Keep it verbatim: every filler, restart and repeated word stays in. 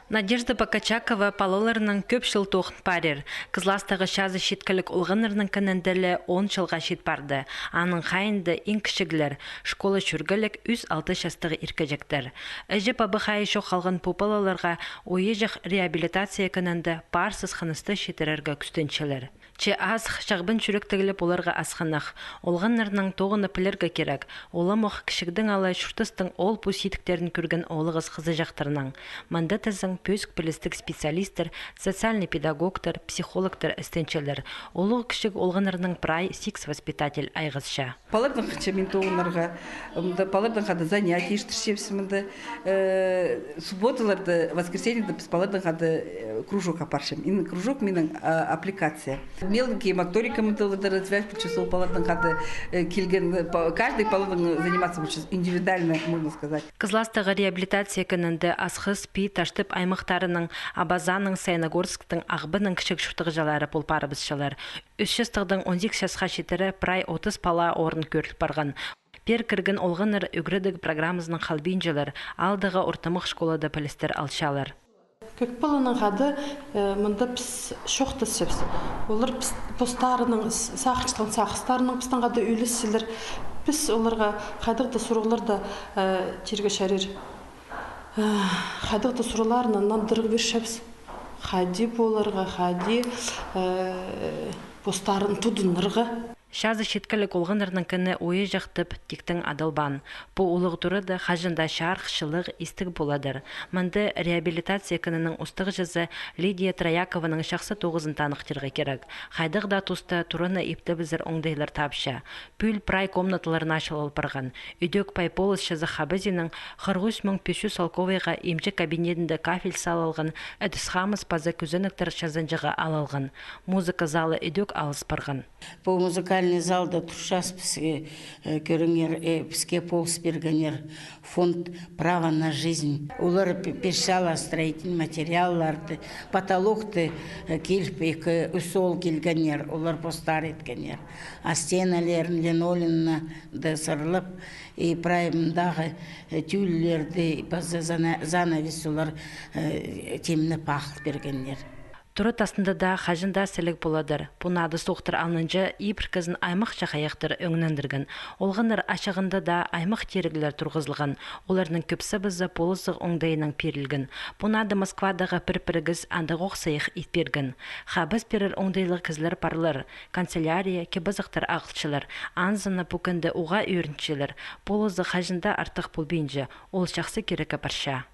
Надежда Богачакова палаларнаң кӧп чыл тоғын парир. Кызластағы чазы читкелік олғаннарның кінінде ле он чылға чит парды. Аның хайиында иң кічіглер, школа чӧргелік ӱс-алты частығ иркеҷектер. Іҷе-пабахайы чох халған пу палаларға ойаҷах реабилитация кінінде паарсыз хынысты читірерге кӱстенчелер. Че азых чағбан чӱректіглеп оларға асхынах. Олғаннарнаң тоғынып пілерге кирек. Оламох кічігдең ала чуртастың ол-пу сидіктерін кӧрген оолағас хызыҷахтарнаң. Мында тізең пӧзік пілістіг специалисттер, социальный педагогтар, психологтар істенчелер. Улуғ-кічіг олғаннарнаң прай сигіс воспитатель айғасча. Палаларнаң хынчам мин тоғынарға, мында палаларнаң хада занятие иртірчебіс мында. Э, субботаларда, воскресеньеде піс палаларнаң хада, э, кружок апарчам. Ин кружок минің, а, аппликация. Мелкий моторика мында оларда развивать полча, сол палаларнаң хада, э, килген, э, па-, каждый палаларнаң заниматься полча, индивидуально, можно сказать. Кызластағы реабилитация кінінде Асхыс, Пии, Таштып аймахтарының, Абазанның, Саяногорсктің, Ағбанның кічіг чуртағҷылары пол парыбысчалар. Ӱс частығдаң он сигіс часха читіре прай отыс пала орын кӧріл парған. Пеер кірген олғаннар ӱгредіг программазынаң халбинчалар, аалдағы ортымах школада пілістер алчалар. Кӧк паланаң хада, э, мында піс чоохтасчабыс. Олар піс-, постарының с-, сағынчатхан сағыстарынаң пістің хада ӱлесчелер. Піс оларға хайдағ-да сурығларны, э, тирге чарир. Э, хайдағ-да сурығларны нандырығ пирчебіс. Хайди поларға, хайди, э, постарын тудынарға. Чазы читкелік олғаннарның кіні ойаҷах тіп тиктең адалбаан. Пу улуғ турада хаҷан даа чарых, чылығ, истіг поладыр. Мында реабилитация кінінің устағҷызы Лидия Троякованың чахсы тоғызын таныхтирға кирек. Хайдағ даа туста тураны иптебізер оңдайлар тапча. Пӱӱл прай комнаталар начылал парған. Ідӧк пай полысчазы хабазинаң хырых ӱс муң пис чӱс салковайға имҷі кабинетінде кафель салылған, ідіс-хамыс паза кӱзенектер чазанҷыға алылған. Музыка залы ідӧк алыс парған. Пу музыкальный залда турчабыс піс, э, э, кӧріңер, э, піске полыс пиргеннер, фонд «Право на жизнь». Олар пе-, пирчелер строительный материалларны, потолокты, э, киліп, ікі-ӱс оол килгеннер, олар постары иткеннер. А стеналарын линолеумнаң даа сырлап, и прай мындағы, э, тюльлерні, паза зана-, занавес олар, э, тимнеп ағыл пиргеннер. Тура тастында даа хаҷан даа сіліг поладыр. Пу наада суғ тыр алнынҷа ибіркізін аймах чахайахтар ӧңнендірген. Олғаннар ачығында даа аймах тиріглер турғызылған. Оларның кӧбізі полызығ оңдайынаң пирілген. Пу наада Москвадағы пір пірігіс андағ ох сыйых ит пирген. Хабас пирер оңдайлығ кізілер парлар. Канцелярия, кип-азахтар ағылчалар. Анзына пу кінде уғаа ӧрінчелер. Полызығ хаҷан даа артых полбинча. Ол чахсы кирекке парча.